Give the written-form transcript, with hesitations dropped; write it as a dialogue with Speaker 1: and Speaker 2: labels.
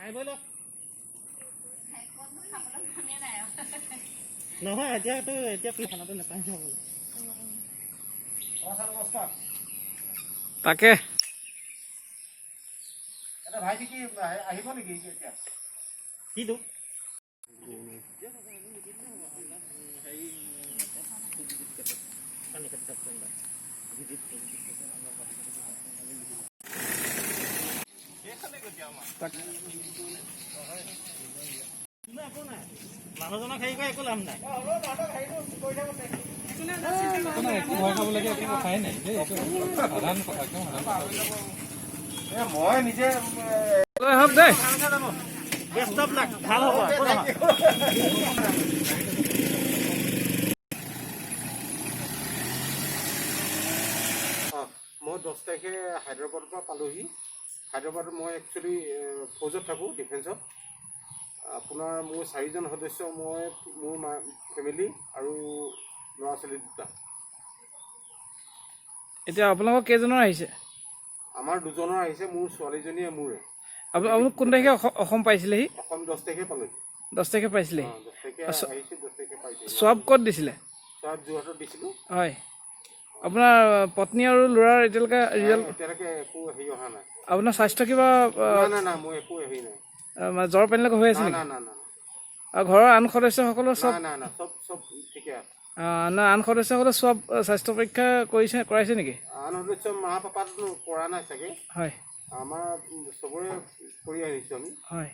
Speaker 1: খাই বৈ লওক। নহয়, এতিয়াতো এতিয়া খানাটো নাপায় খাবলৈ।
Speaker 2: নমস্কাৰ।
Speaker 3: তাকে।
Speaker 2: এটা ভাইটি কি আহিব নেকি এতিয়া?
Speaker 1: কিটো? মানুহজনক হেৰি কৰি একো লাভ নাই।
Speaker 4: একো ভয় খাবলগীয়া একো কথাই নাই দেই। এইটো সাধাৰণ কথা, একদম সাধাৰণ কথা।
Speaker 2: এ মই নিজে
Speaker 3: লৈ আহক দেই।
Speaker 1: বেষ্ট অফ লাক, ভাল হ'ব, একো নহয়।
Speaker 2: অঁ, মই 10 তাৰিখে হায়দৰাবাদৰ পৰা পালোহি। হায়দৰাবাদত মই একচুৱেলি ফৌজত থাকোঁ, ডিফেন্সত। আপোনাৰ মোৰ চাৰিজন সদস্য, মই, মোৰ মা, ফেমিলি আৰু ল'ৰা ছোৱালী দুটা।
Speaker 3: এতিয়া আপোনালোকৰ কেইজনৰ আহিছে?
Speaker 2: আমাৰ দুজনৰ আহিছে, মোৰ ছোৱালীজনীয়ে, মোৰে।
Speaker 3: আপোনালোক কোন তাৰিখে অসম পাইছিলেহি?
Speaker 2: অসম 10 তাৰিখে পালোহি।
Speaker 3: 10 তাৰিখে পাইছিলেহি?
Speaker 2: অঁ, 10 তাৰিখে আহিছোঁ, 10 তাৰিখে পাইছোঁ।
Speaker 3: স্বাব ক'ত দিছিলে?
Speaker 2: চব যোৰহাটত দিছিলোঁ।
Speaker 3: হয়, আপোনাৰ পত্নী আৰু ল'ৰাৰ এতিয়ালৈকে ৰিজাল্ট?
Speaker 2: এতিয়ালৈকে একো হেৰি অহা নাই।
Speaker 3: আপোনাৰ স্বাস্থ্য কিবা
Speaker 2: নাই নাই নাই, মোৰ একো হেৰি নাই।
Speaker 3: মানে জ্বৰ পানী লগা হৈ আছে
Speaker 2: নাই।
Speaker 3: নেকি?
Speaker 2: নাই নাই নাই।
Speaker 3: আৰু ঘৰৰ আন সদস্যসকলৰ চব?
Speaker 2: নাই নাই নাই, চব চব ঠিকে আছে।
Speaker 3: নাই, আন সদস্যসকলে চব স্বাস্থ্য পৰীক্ষা কৰিছে, কৰাইছে নেকি?
Speaker 2: আন সদস্য মা পাপাতো কৰা নাই চাগে।
Speaker 3: হয়।
Speaker 2: আমাৰ চবৰে কৰি আহিছোঁ আমি।
Speaker 3: হয়।